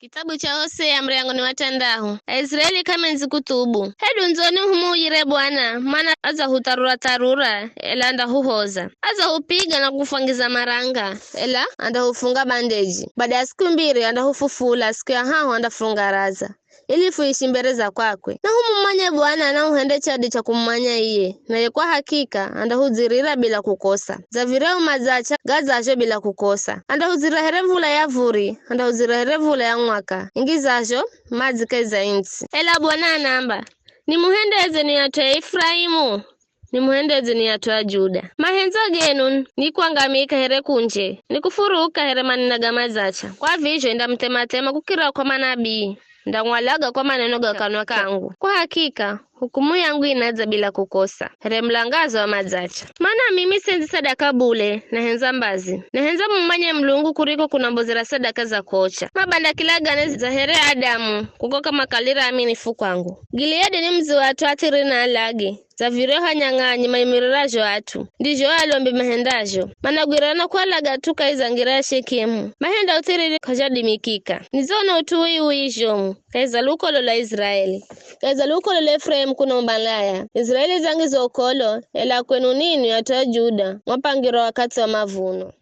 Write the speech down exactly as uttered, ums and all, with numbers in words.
Kitabu cha Hosea, muryango ni wa tandahu. Aisraeli k'amendzi kuthubu. Hedu ndzoni humuyire Bwana, mana adzahutharura-tharura, ela andahuhoza. Adzahupiga na kufwangiza maranga, ela andahufunga bandeji. Bada ya siku mbiri andahufufula, siku ya hahu andafungaraza, ili fuishi mbere za kwakwe. Na humumanye Bwana na uhende chadi cha kumumanya iye, naye kwa hakika andahudzirira bila kukosa. Dza vireo madzacha gadzazho bila kukosa. Andahudzira here vula ya vuri, andahudzira here vula ya mwaka, ingizazho madzi kahi za intsi. Ela Bwana anamba, nimuhendedze ni at'u a Efuraimu, nimuhendedze ni at'u a Juda. Mahendzo genu ni kwangamika here kunje, ni kufuruka here manena ga madzacha. Kwa vizho indamuthema-thema kukira kwa manabii, ndang'walaga kwa maneno ga kanwa kangu. Kwa hakika, hukumu yangu inadza bila kukosa, here mulangaza wa madzacha. Mana mimi sendzi sadaka bule, nahendza mbazi. Nahendza mumanye Mulungu kuriko kunambozera sadaka za kocha. Mabanda kila gane za here Adamu, kuko kamakalira aminifu kwangu. Gileadi ni mudzi wa at'u athiri na alagi, dza vireo hanyang'anyi maimirirazho at'u, ndizho alombi mahendazho. Managwirana kualaga at'u kahi za ngira ya Shekemu, mahenda uthiriri k'azhadimikika. Nidzona ut'u ui-ui zhomu kahi za lukolo lwa Iziraeli. Kahi za lukolo lwa Efuraimu kuna umalaya. Iziraeli dzangiza ukolo, ela kwenu ninwi at'u a Juda, mwapangirwa wakathi wa mavuno.